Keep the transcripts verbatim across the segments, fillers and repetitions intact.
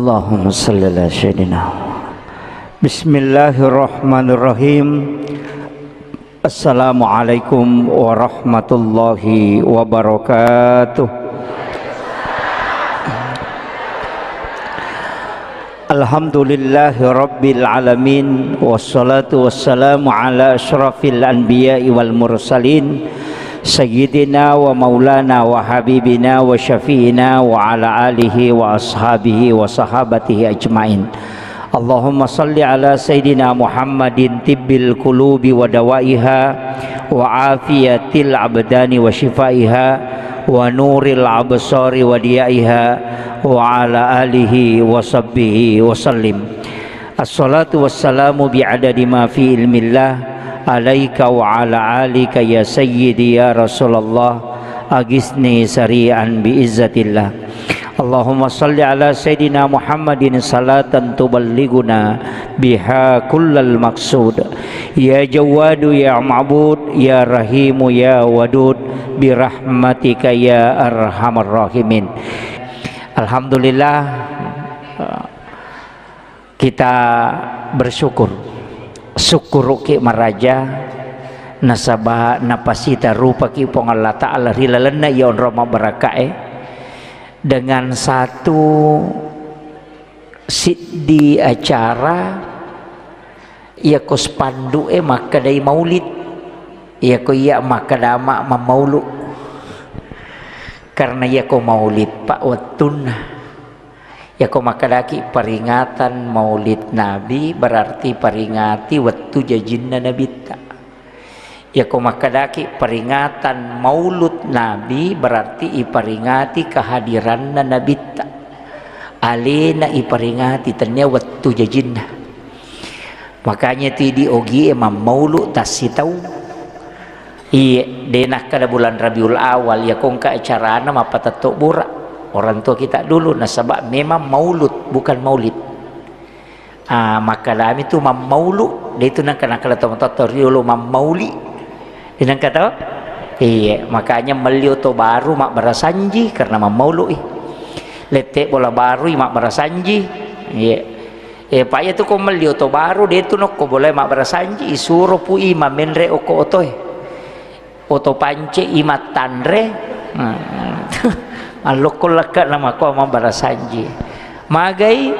Allahumma salli ala sayyidina. Bismillahirrahmanirrahim. Assalamualaikum warahmatullahi wabarakatuh. Alhamdulillahi rabbil alamin, wassalatu wassalamu ala asyrafil anbiya'i wal mursalin, sayyidina wa maulana wa habibina wa syafi'ina wa ala alihi wa ashabihi wa sahabatihi ajmain. Allahumma salli ala sayyidina Muhammadin tibbil qulubi wa dawaiha wa afiyatil abdani wa shifaiha wa nuril absari wa diyaiha wa ala alihi wa sahbihi wa sallim. Assalatu wassalamu bi'adadi ma fi ilmillah alaika wa ala alika ya sayyidi ya Rasulallah, agisni sari'an bi izzatillah. Allahumma salli ala sayyidina Muhammadin salatan tuballighuna biha kullal maqsud. Ya Jawwadu ya Ma'bud ya Rahimu ya Wadud, birahmatika ya arhamar rahimin. Alhamdulillah, kita bersyukur. Sukkuruki maraja nasaba napasita rupaki Puang Allah Ta'ala ri lalenna iya onrong mabbarakkae dengan satu siddi acara, iyako spanduk e makkedai maulid, iyako iya makkeda ma-, mammaulu. Karena iyako maulid, Pak, wettunna. Iyako makkedaki peringatan Maulid Nabi, berarti peringati wettu jajinna Nabitta. Iyako makkedaki peringatan Maulud Nabi, berarti iperingati kehadiranna Nabitta. Alena iperingati, tennia wettu jajinna. Makanya tu idi ogie mammaulu tassitau. Iye, de nakkeda bulan Rabiul Awal, iyako engka acarana mappatetto bura orang tua kita dulu, nasaba memang maulud, bukan maulid. Ah, makkedami tu mammaulu, de tu nengka nakkeda tomatoatta riolo mammauli. De nengka to? Iye, makanya melli oto baru mabbarasanji karena mammaului. Lette bola barui mabbarasanji. Iye. Eh, Pak, iya tu ko melli oto baru, de tu nokko bolae mabbarasanji, isuro pui mamenre okko otoe. Oto pance i mattanre, allokko lekka namakko mabbarasanji. Magai,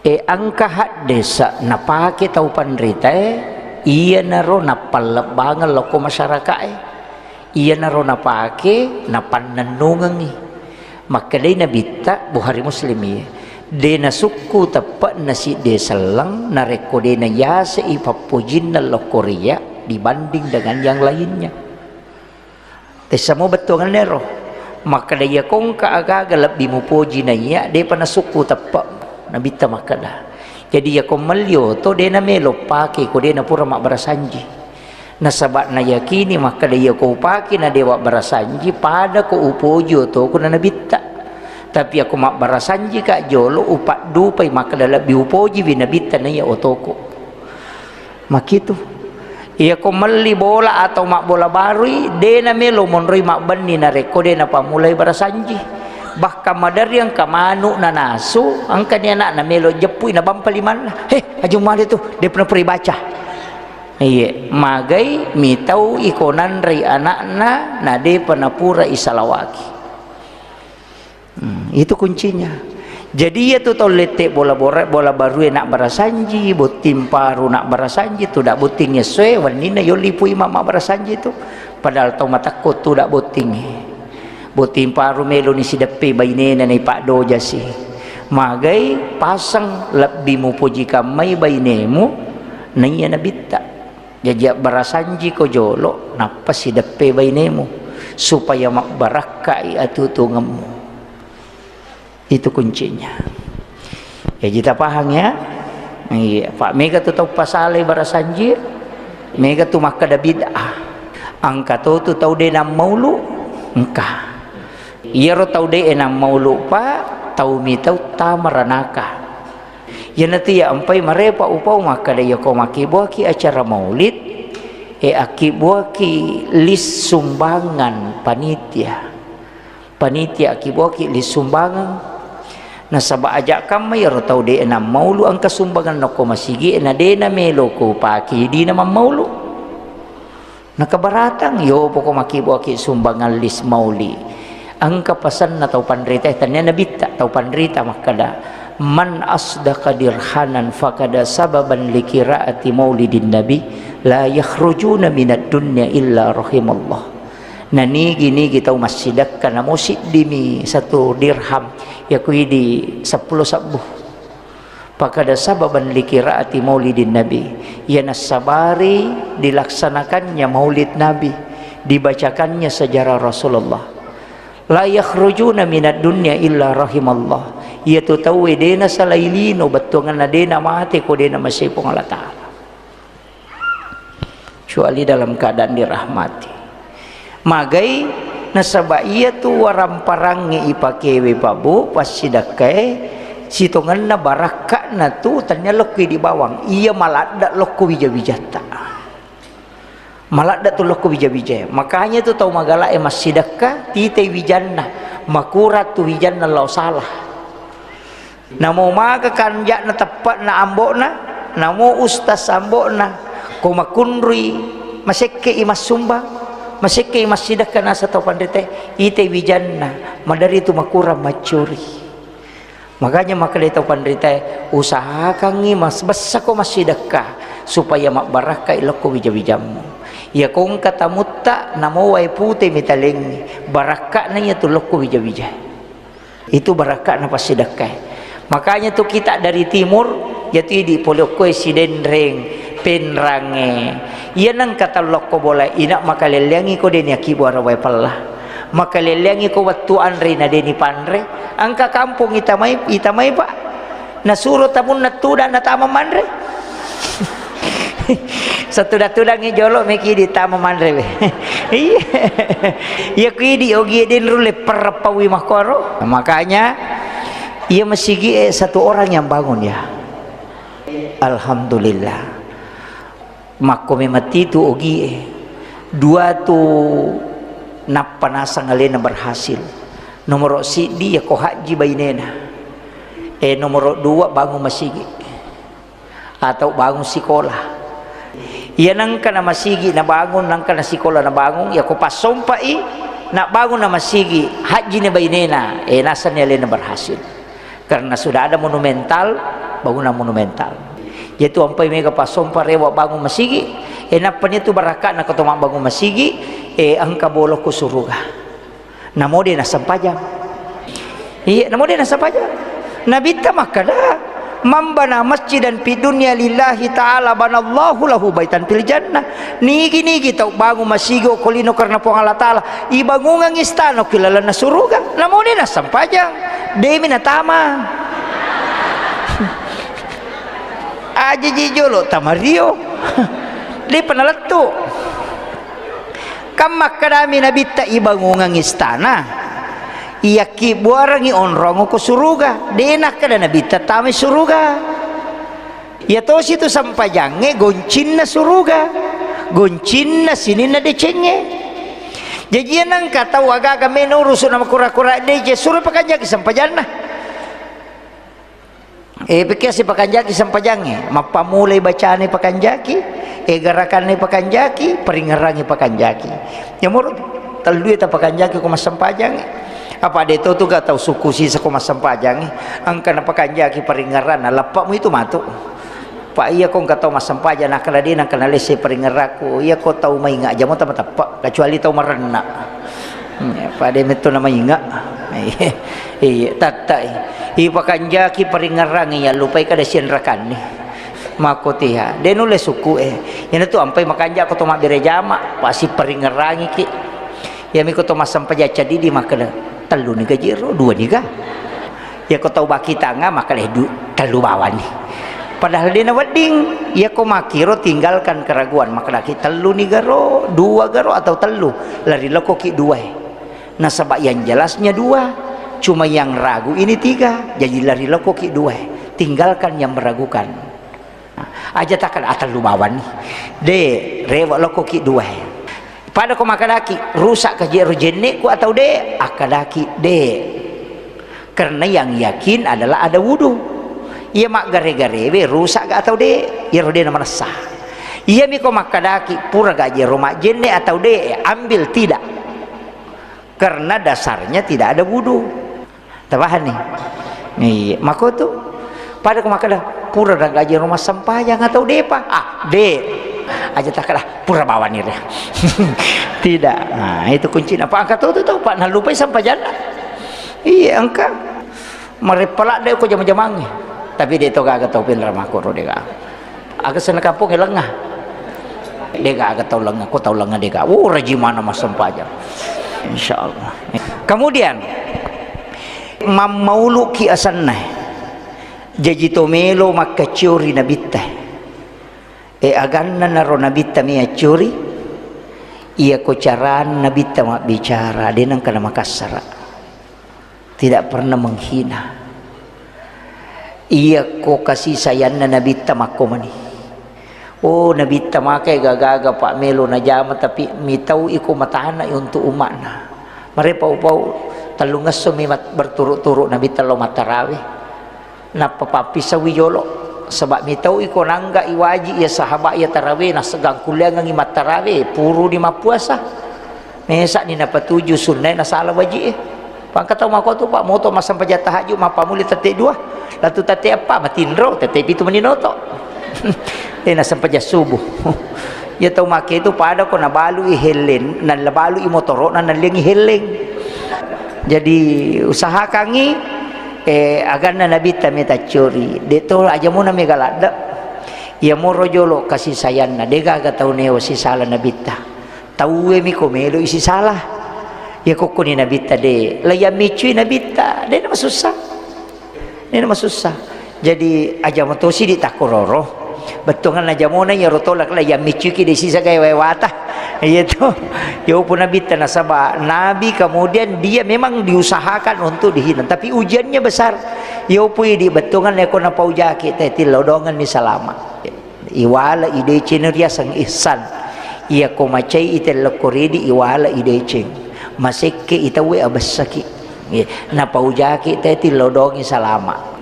eh, engka haddesa napake tau panritae, iyanaro nappallebbangeng lokko masyarakae. Iyanaro napake, napannennungengngi. Makkedai Nabitta, Bukhari Muslim iye, de nasukku teppe'na sidde selleng narekko de nayasei pappojinna lokkoria dibanding dengan yang lainnya. Tessamo bettuangenna ero. Makkeda iyako engka aga-aga lebbi mupoji naiya, depa nasukku teppe. Nabitta makkeda. Jadi iyako melli oto de namelo pake ko de napura mabbarasanji. Nasaba nayakini makkeda iyako upake na de wabbarasanji, pada ko upoji otoku na Nabitta. Tapi ako mabbarasanjika jolo, upaddupai makkeda lebbi upojiwi Nabitta naiya otoku. Makitu. Iyako melli bola atau mabbola barui, de namelo monroi mabbenni narekko de napammulai barasanji. Bahkan maderri engka manu nanasu, engkani anakna melo jeppui nabampa limanna. "He, Ajo male tu, de pernah pura ibaca." Iye, magai mitau iko nanrei anakna, na depa napura isalawaki. Hmm, itu kuncinya. Jadi iya tu tau lette bola bora-, bola barue nabbarasanji, botting paru nabbarasanji, tu dak botting essoe, wenninna yolli pui ma-, mabbarasanji tu. Padahal tau matakko tu dak botting. Botting paru meloni sideppe bainena naipaddojasi. Magai paseng lebbi mupoji kammai bainemu, naiya Nabitta. Jaji abbarasanjiko jolo, nappa sideppe bainemu, supaya mabbarakkai atutungemmu. Itu kuncinya. Jaji tapahang ya. Iya, Pak, mega tu tau pasalai barasanji, mega tu makkeda bid'ah. Engka to tu tau de nammaulu, engka. Iyaro tau de nammaulu, Pak, tau mitau tama ranaka. Iyanatu iya ampai marepa upau makkeda, iyako makkibbuaki acara maulid, e, akkibbuaki list sumbangan panitia. Panitia akkibbuaki list sumbangan. Nasaba aja kamma iyaro tau de' nammaulu engka sumbangan nokko masigi e, na de' namelo ko paki dina mammaulu. Nakabaratang, yo poko makibuaki sumbangan lis mauli. Engka pasanna tau panrita, eh, tania nabitta, tau panrita makkada, "Man asdaqa dirhanan fakada sababan likiraati maulidin nabi, la yakhrujuna minad dunya illa rahimallah." Na nigi-nigi tau massidekka namo siddimi satu dirham, yaku idi seppulo sabbu. Fakada sababan likiraati maulidin nabi, iya nassabari dilaksanakannya maulid nabi, dibacakannya sejarah Rasulullah. La yakhrujuna minad dunya illa rahimallah. Iyatu tauwe de' nasalai lino, bettuanganna de' namate ko de' namasei Puang Allah Ta'ala. Kecuali dalam keadaan dirahmati. Magai, nasaba iyatu waramparangnge ipakewe, Pak Bu, passidekkae, sitongenna barakka'na tu tania lokko di bawang. Iya maladda lokko wija-wijatta. Maladda tu lokko wija-wija. Makanya tu tau magala e massidekka, titai wijanna, makurang tu wijanna lao salah. Namo maga kanja'na teppe'na ambo'na, namo ustaz ambo'na, ko makunrui, masekke'i massumbang, masekke'i massidekka naseng tau panritae, ite wijanna, madari tu makurang maccuri. Makanya makkedai tau panritae, usahakangngi mas-, bessako massidekka supaya mabbarakkai lokko wija-wijammu. Iya ko engka tamutta, namo wae pute mitalengngi, barakka'na iya tu lokko wija-wija. Itu barakka'na passidekkae. Makanya tu kita dari timur, yatu idi pole okkoe Sidenreng, Penrangnge. Iya nengka tau lokko bola, ina makalelleangngi ko deni akkibuara wae pella. Makalelleangngi ko wettu anre na deni panre. Engka kampong itamai, itamai, Pak. Nasuro tamunna tudang natama manre. Satuda-tudangngi jolo meki ditama manre we. Iya. Iya ku idi ogi e den rulle perreppawi makkoro. Makanya iya masigi e satu orang yang bangun ya. Alhamdulillah. Makko memang titu ogi e. Dua tu nappa nasang alena berhasil. Nomoro siddi ya ko haji bainena. Eh, nomoro dua bangun masigi. Atau bangun sikola. Iya nengka na masigi nabangun, nengka na sikola nabangun, iya ko passompa'i, nabangun na masigi, haji ni bainena, eh, nasanni alena berhasil. Karena sudah ada monumental, bangunan monumental. Yaitu ampai mega passompa rewa bangun masigi, eh, nappa ni tu barakka na ko to mabbangun masigi, eh, engka bolokku suruga. Namo de nassempajang. Iya, namo de nassempajang. Nabitta makkada, "Man bana masjidan fid dunya lillahi ta'ala banallahu lahu baitan fil jannah." Nigi-nigi tau bangun masigi okko lino karena Puang Allah Ta'ala, ibangungang istana okko lalenna suruga. Namo de nassempajang. Demi natama. Aja ji jolo tamario. De panalettu. Kan makkedami Nabitta, ibangungang istana, iyakkibbuarengngi onrong ko suruga. De nakkeda Nabitta tamai suruga. Iya tosi tu sempajangnge goncinna suruga, goncinna sininna decengnge. Jaji iya nengka tau agaga meno urusu na makura-kura deceng, suro pakanjaki sempajanna. Eh, pekkiasi pakanjaki sempajangnge, mappamulai bacana pakanjaki, eh, garakanna pakanjaki, paringngerangngi pakanjaki. Yamoro tellue tapakanjaki ko massempajangnge. Apa de to tu ga tau sukku sisa ko massempajangnge, engka napakanjaki paringngeranna, leppe'mu itu matu. Pa iya ko engka tau massempajang nakkeda de nengka nalesse paringngerakku, iya ko tau mainga jamo tama teppe, kecuali tau marenna. Hmm, pada metto na mainga. Iya, tattai. Ipakanjaki paringngerang iya lupai kada sianrakanni. Makkotiha, de nulle sukku e. Iyana tu ampai makanja ko to mabbere jama, pasi paringngerangi ki. Iyami ko to massempajang cadidi makkeda, tellu ni ga jero, dua ni ga. Iya ko tau bakitanga makkeda du-, tellu bawani. Padahal de nawedding, iya ko makkiro tinggalkan keraguan, makkedaki tellu ni garo, dua garo atau tellu, lari lokoki dua e. Nasaba yang jelasnya dua, cuma yang ragu ini tiga, jadi lari lokoki dua e. Tinggalkan yang meragukan. Aja takkeda, "Ah, tellu bawani." De, rewe lokoki dua e. Pada ko makkedaki, "Rusak ka jero jenneku atau de?" Akkadaki, "De." Karena yang yakin adalah ada wudu. Iya maggare-garewe rusak ga atau de', iyaro de' namanessa. Iya miko makkadaki pura ga jero majjenne atau de', ambil tidak. Karena dasarnya tidak ada wudu. Tapahanni? Iya, makotu. Pada ko makkada, pura ga jero massempajang atau de'pa? Ah, de'. Aja takkada, pura bawani re. Tidak. Nah, itu kuncinya. Apa engka to tu tau, Pak, nallupai sempajanna. Iya, engka. Mareppa ladde ko jama-jamangnge. Tapi de' to gaga tau pinra makkoro de' gaga. Aga senna kampong lenga. De' gaga tau lenga, ko tau lenga de' gaga. Oh, rajimana massempajang. Insyaallah. Kemudian, mammauluki asenna. Jaji to melo makkaccio ri nabitta. E, aganna naro nabitta mi accori, iya ko carana nabitta mabbicara, de' nengka namakassara. Tidak pernah menghina. Iya ko kasih sayangna nabitta makko mani. Oh, nabitta makai gaga-gaga pak melo najama, tapi mitau iko matana untuk umatna. Mare pau-pau tellungesso mi mat-, berturut-turut nabitta lo mattarawe. Nappa pappisauwi jolo, saba' mitau iko nangga iwaji iya sahaba iya tarawe, naseggang kulliangengngi mattarawe, puruni mappuasa. Mesa'ni napatuju sunnae nasala waji'e. Pangka tau makotu, Pak, moto massempajang tahajud, mappamuli tette dua, latu tette eppa, matinro, tette pitu mani noto. Eh, nassempajang subuh. Iya tau make itu pada ko nabalui helleng, nabalui motoro'na, nalliangi helleng. Jadi usahakangngi Eh, aganna nabitta meta cori, de' to aja mona mega ladde'. Iya moro jolo kasih sayangna, de' gaga tau neo sisala nabitta. Tauwe mi ko melo sisala. Iya kokkoni nabitta de', la iya miccui nabitta, de' namasussa. De' namasussa. Jadi aja motosi di takkororo. Bettuanganna jamona iyaro tolak la iya miccuki de' sisa gae wae wata. Iya to. Yopo nabitta nasaba nabi, kemudian dia memang diusahakan untuk dihina. Tapi ujiannya besar. Yopo di bettuanganna ko napaujaki te tillodongenni salama. Iwala ideceng riaseng ihsan. Iya ko macai ite lokko ridi iwala ideceng. Masekke itawe abessaki. Iya. Napaujaki te tillodongi salama.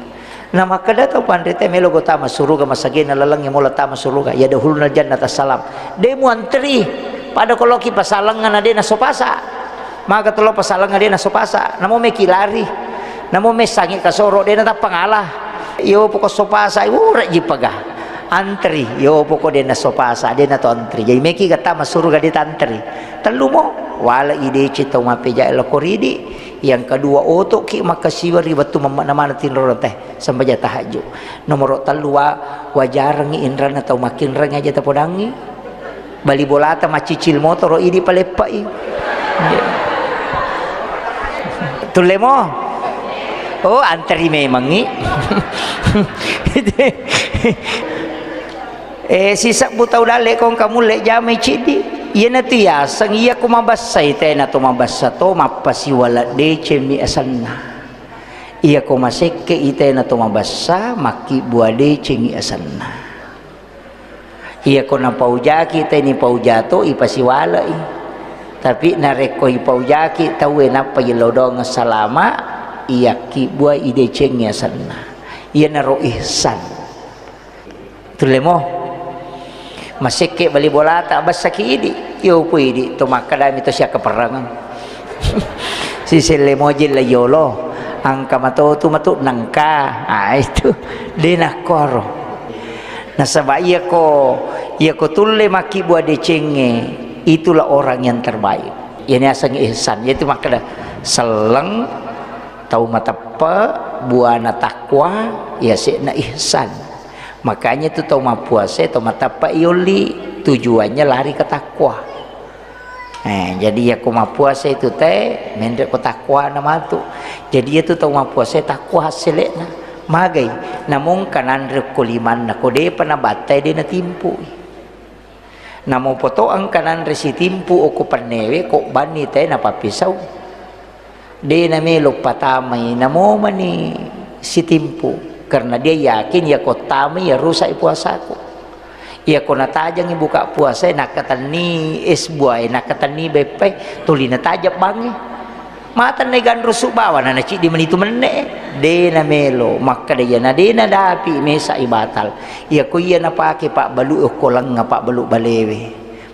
Namakkeda tau panrita melo go tama suruga, masagena lalengnge mola tama suruga, yadkhulunal jannata salam. De' muantri, pada ko loki pasalengnga na de' nasso pasa. Maga telo pasalengnga de' nasso pasa, namo meki lari. Namo messangi kasoro de' natappa ngala. Iyo poko so pasa, ura jipaga. Antri, iyo poko de' nasso pasa, de' nato antri. Jadi meki ga tama suruga de' tantri. Tellu mo, wala ideceng tau mappeja lokko ridi. Yang kedua, otoki makkasiwa ri wettu mamma-, namana tinro teh. Sembajang tahajud. Nomoro tellu wa-, wajarengngi inranna tau makkinreng aja tapodangngi. Bali bolata maccicil motoro idi paleppai. Tulle mo? Oh, antri memangngi. Eh, sisebbu tau dalle kongka mulle jamai ciddi. Iyanatu yaseng iya ko mabessai tena to mabessa to mappasiwala deceng mi asenna. Iyako masekke i tena to mabessa, makkibua decengngi asenna. Iyako napaujaki teni paujato, ipasiwalai. Tapi narekko ipaujaki tauwe nappa ilodong salama, iyakkibua idecengngi asenna. Iyanaro ihsan. Tulle mo. Masekke bali bolata, bessaki idi. Iyo pu idi, to makkadami to siakkaperrangeng. Siselle moji la yolo. Angka matotu matu nengka. Ah, itu. De nakkoro. Nasaba iyako, iyako tulle makkibua decengnge, itulah orang yang terbaik. Iyani aseng ihsan. Yaitu makkada selleng, tau mateppe, buana takwa, yase'na ihsan. Makanya tu tau mappuasa, tau matappa iolli, tujuannya lari ke takwa. Eh, jadi ya ko mappuasa itu te, menre ko takwa na matu. Jadi ya tu tau mappuasa takwa hasilena. Magai, namong kananre ko limanna, ko depa na battai de na timpui. Namo poto engka nanre sitimpu okko pennewe, ko banni te napappisau. De namelo patamai, namo mani sitimpu. Karena dia yakin, ya ko tamai, ya rusak puasaku. Ya ko natajangi buka puasa, nakatenni es buah, nakatenni beppai, tuli natajang bangi. Matanna iganrusu bawa na naciddi menitu menne. De namelo makkeda iyana de nadapi mesa ibatal. Iyako iya napake pabbalu okko lengnga pabbalu balewe.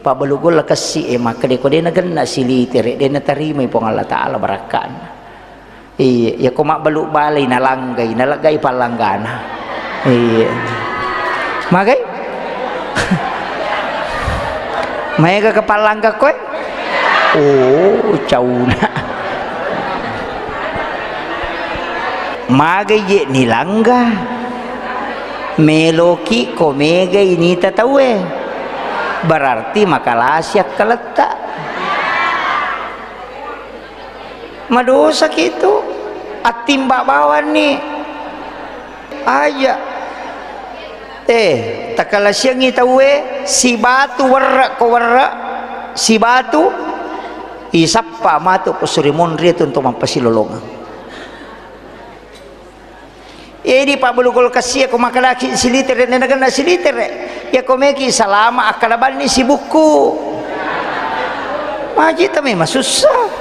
Pabbalu golla kessi e makkeda ko de nagenna silitere de natarimai Puang Allah Ta'ala barakka'na. Iya, iyako mabbalu balei nalanggai, naleggai pallanggana. Iya. Magai? Maega ke pallangga koe? Oh, cauna. Magai je nilangga? Meloki ko megai nita tauwe. Berarti makalasi akkaletta. Madosaki tu, attimba bawanni. Aja. Eh, takalasiangngi tauwe, sibatu werre ko werre, sibatu, isappa matu ko suri monri tu untuk mappasilolongeng. Edi pabbalu kulkas iya ko makkedaki silitere, nenagenna silitere. Iya ko meki salama akkada banni sibukku. Majita memang susah.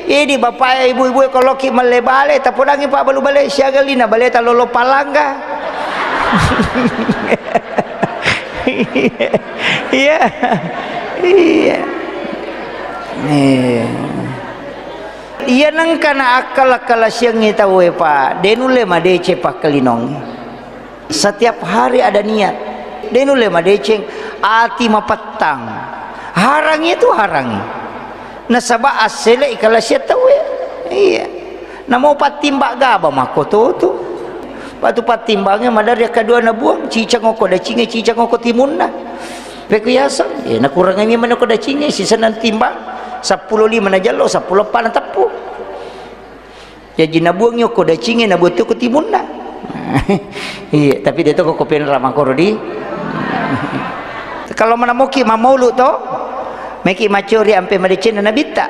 Edi bapak ibu-ibu ko loki melle bale, tapodangi pabbalu bale siaga lina bale talolo palangga. Iya. Iya. Eh. Iya nengka na akkala-kalasiangngi tauwe, Pak. De nulle madeceng pakkalinongnge. Setiap hari ada niat. De nulle madeceng ati mapettang. Harangi itu harangi. Nasaba assele ikalasiang tauwe. Iya. Namo pattimbang gaba makkoto tu. Patu pattimbangnge madari akkadua nabuang, cicang oko dacingnge, cicang oko timunna. Pekku yaseng, eh, nakurangi memang ko dacingnge, sisenna timbang, seppulo lima najallo, seppulo eppa nateppu. Jaji nabuangngi ko dacingnge, nabuang ko timunna. Iya, tapi de to ko penra makoro di. Kalau manamoki mamaulu to, meki macori ampe madecenna nabitta.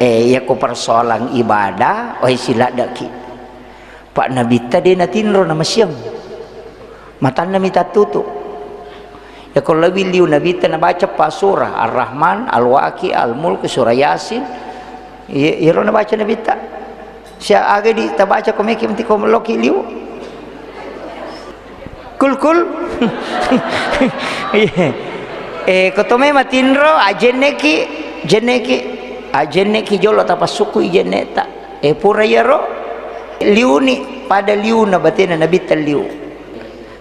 Eh, iya ko persoalan ibadah, oi siladdaki. Pak Nabitta de natinro namasiang. Matanna mi tattutu. Yako lebbi liu Nabitta nabaca pa surah Ar-Rahman, Al-Waqiah, Al-Mulk, surah Yasin. Iya, iyaro nabaca Nabitta. Sia aga di tabaca ko meki menti ko loki liu. Kul kul. Iya. Eh, ko to mema tinro, ajenneki, jenneki, ajenneki jolo tapassuku ijenneta. Eh, pura iyaro liuni pada liuna batena Nabitta liu.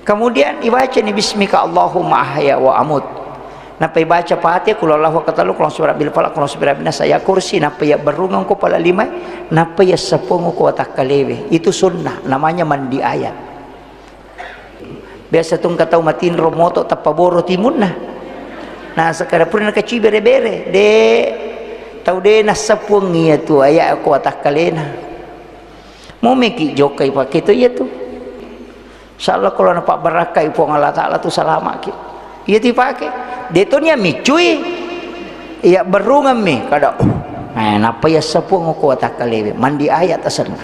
Kemudian ibacani bismika Allahumma ahya wa amut. Nappa ibaca Fatihah, qul huwallahu ahad katellu, qul a'udzu birabbil falaq, qul a'udzu birabbin nas, ayat kursi, nappa iya berrungeng ko pala limai, nappa iya seppuang ko watakkalewe. Itu sunnah, namanya mandi ayat. Biasa tu engka tau matinro moto tappa boro timunna. Nah, sekarang pura nakaci bere-bere, de tau de nassappuang iya tu aya ko watakkalena. Momeki jokkai pake to iya tu. Insyaallah kalau napabbarakkai Puang Allah Ta'ala tu salamaki. Iya tu pake. De to nia micui. Iya berrungemmi kada. Eh, nappa iya seppuang ko watakkalewe. Mandi ayat asenna.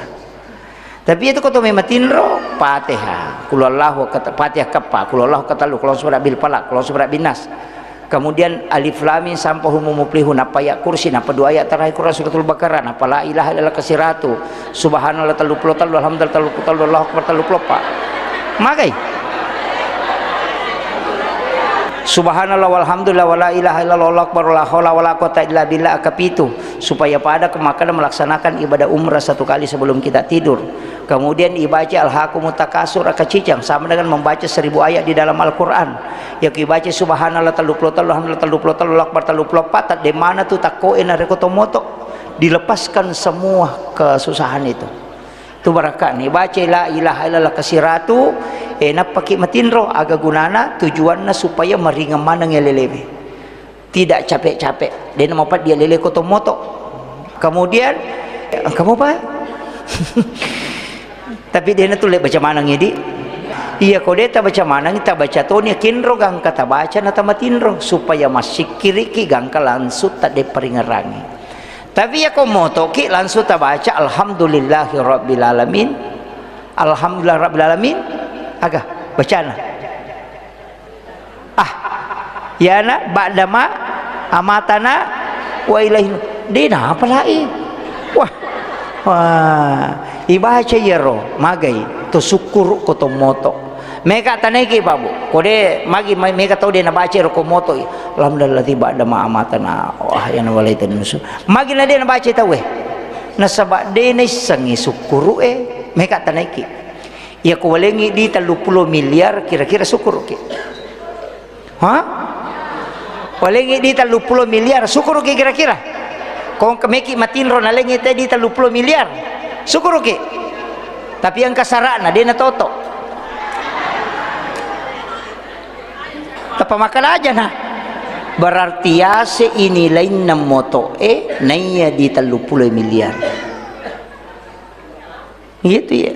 Tapi itu koto memang tinro, Fatihah, Qul huwallahu kat-, Fatihah keppa, Qul huwallahu katellu, Qul a'udzu birabbil falaq, Qul a'udzu birabbin nas. Kemudian Alif Lam Mim sampai Humul Muflihun, nappa ayat kursi, nappa dua ayat terakhir Quran suratul Baqarah, nappa la ilaha illallah kasiratu, subhanallah tellu puluh tellu, alhamdulillah tellu puluh tellu, Allahu akbar tellu puluh empat. Magai? Subhanallah walhamdulillah wala ilaha illallah wallahu akbar wala haula wala quwata illa billah akapitu. Supaya pada ke makkeda melaksanakan ibadah umrah satu kali sebelum kita tidur. Kemudian ibaca Alhaakumut Takasur akacicang sama dengan membaca seribu ayat di dalam Al-Quran. Yako ibaca subhanallah tellu puluh tellu, alhamdulillah tellu puluh tellu, Allahu akbar tellu puluh empat, tadde mana tu takkoe narekko to moto. Dilepaskan semua kesusahan itu. Tu barakka ni baca la ilaha illallah kasiratu, eh, nappaki matinro, aga gunana, tujuanna supaya maringeng maneng lelewe. Tidak capek-capek. Dena mapaddi lele ko to moto. Kemudian, eh, kamu apa? Tapi dena tulle baca maneng idi. Iya, ko de tabaca maneng, tabaca toni kinro gangka tabaca na tamatinro supaya massikkiriki gangka langsung tadde paringerangi. Tapi iya ko motoki langsung tabaca alhamdulillahi rabbil alamin. Alhamdulillah rabbil alamin. Aga bacana? Ah, yana ba'dama amatana wa ilaihi. De napa lai? Wah, wah, ibaca iyaro, magai, to sukkuru ko to moto. Meka tanaiki, Pak, Bu. Kode magi, ma-, meka tau de nabaca ro ko moto, "Alhamdulilladzi ba'da ma amatana, wah, yana walaita nusur." Magi na de nabaca tau e. Nasaba de naissengi sukkuru e, meka tanaiki. Iya ko walengi di tellu pulo miliar, kira-kira sukkuruki. Ha? Walengi di tellu pulo miliar, sukkuruki kira-kira? Ko engka meki matinro nalengi te di tellu pulo miliar, sukkuruki. Tapi engka sara'na, de natoto. Tappa makkeda aja na. Berarti yase ini lainna moto e, naiya di tellu pulo miliar. Gitu ya.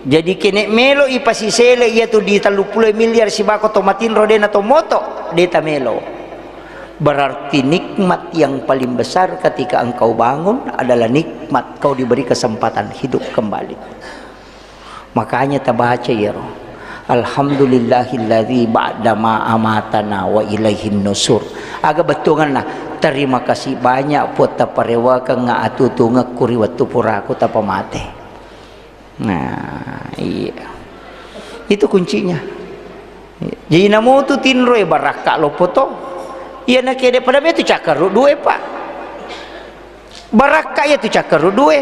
Jadi kene melo ipasisele iya tu di tellu pulo miliar sibako to matinro de na to moto, de ta melo. Berarti nikmat yang paling besar ketika engkau bangun adalah nikmat kau diberi kesempatan hidup kembali. Makanya tabaca iyaro. Alhamdulillahilladzi ba'da ma amatana wa ilaihin nusur. Aga bettuanna, terima kasih banyak Puang taparewakeng atutungekku ri wettu puraku tapamate. Nah, iya. Itu kuncinya. Jadi namutu tinro e barakka loppo to. Iya nakede pada metu cakkaruddu e, Pak. Barakka iya tu cakkaruddu e.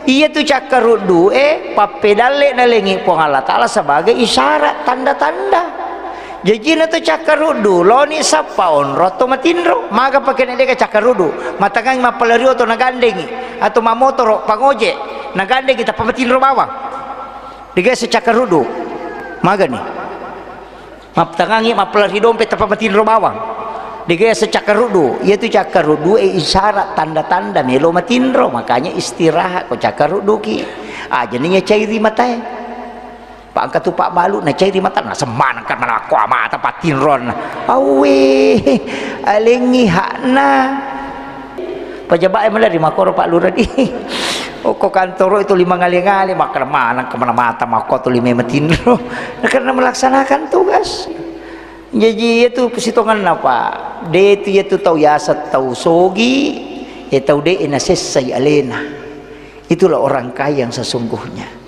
Iya tu cakkaruddu e pappedalle nalengi Puang Allah Taala sebagai isyarat, tanda-tanda. Jajina tu cakkaruddu, loni sappa onro atau matinro, maga pake na deka cakkaruddu, matangangi mappalari oto nagandengi, atau mamotoro, pangoje, nagandengi tappa matinro bawang. Dega ese cakkaruddu, magani. Maptangangi mappalari dompe tappa matinro bawang. Dega ese cakkaruddu, iya tu cakkaruddu e isyarat tanda-tanda melo matinro, makanya istirahat ko cakkarudduki. Aja ni cairi matae. Pak, engka tu pabbalu, nacairi mata, nasemmaneng kan manakko amata pattinronna. Awwe, alengi hakna. Pejabat e maleri makkoro Pak Lurah di. Okko kantoro itu lima ngale-ngale, makkeda maneng kemana mata makko tu lima matinro. Karena melaksanakan tugas. Jadi itu sitonganna, Pak. De itu, itu tau yaseng tau sogi, e tau de nasessai alena. Itulah orang kaya yang sesungguhnya.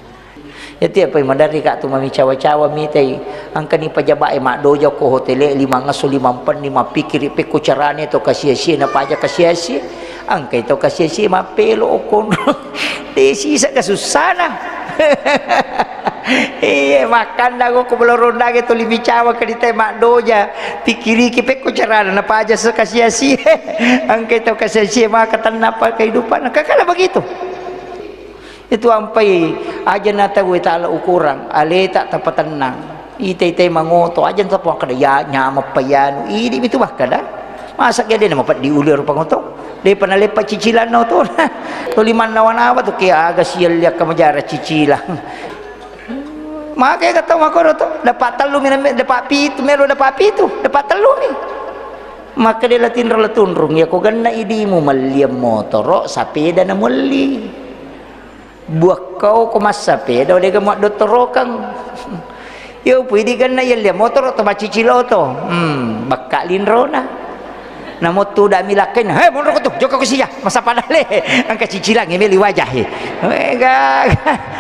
Iyatu apa maderri ka tu mami cawa-cawa mitai, engkani pejabat e maddoja ko hotele, limang esso, limang penni, mappikiri pekko carane to kasia-sia, napaja kasia-sia. Engkai to kasia-sia mappelo okko. De sisa kasussana. Iya, makkanda ko ko belorondage to limi cawa kaditai maddoja. Pikiriki pekko carana napaja se kasia-sia. Engkai to kasia-sia maka tennapa kehidupan. Kakala begitu. Itu ampai aja na tau e tala ukurang, aleta tapatennang. Ita-itai mangoto, aja na tau makkeda, "Ya, nyameng pa yanu." Idi mitu makkeda. Masa ke de na mapeddi uli rupa ngoto? De pa naleppa cicilanna oto. To limannawa-nawa tu ke aga sialli akka majara cicilang. Maka ega tau makkoro to, dapat tellu mi, dapat pitu, melo dapat pitu, dapat tellu mi. Makkeda la tinro la tunrung, ya ko genna idimu melliang motoro, sapeda na melli. Buakkau ko massapeda, dega muaddottorokeng. Yo, pui digenna yellia motoro to macicilo to. Hmm, bakka linrona. Namo tudami lakkainna, "He, monro ko tu, jokka ko sia, masappa dale." Engka cicilang, meli wajahe. Eh, gaga.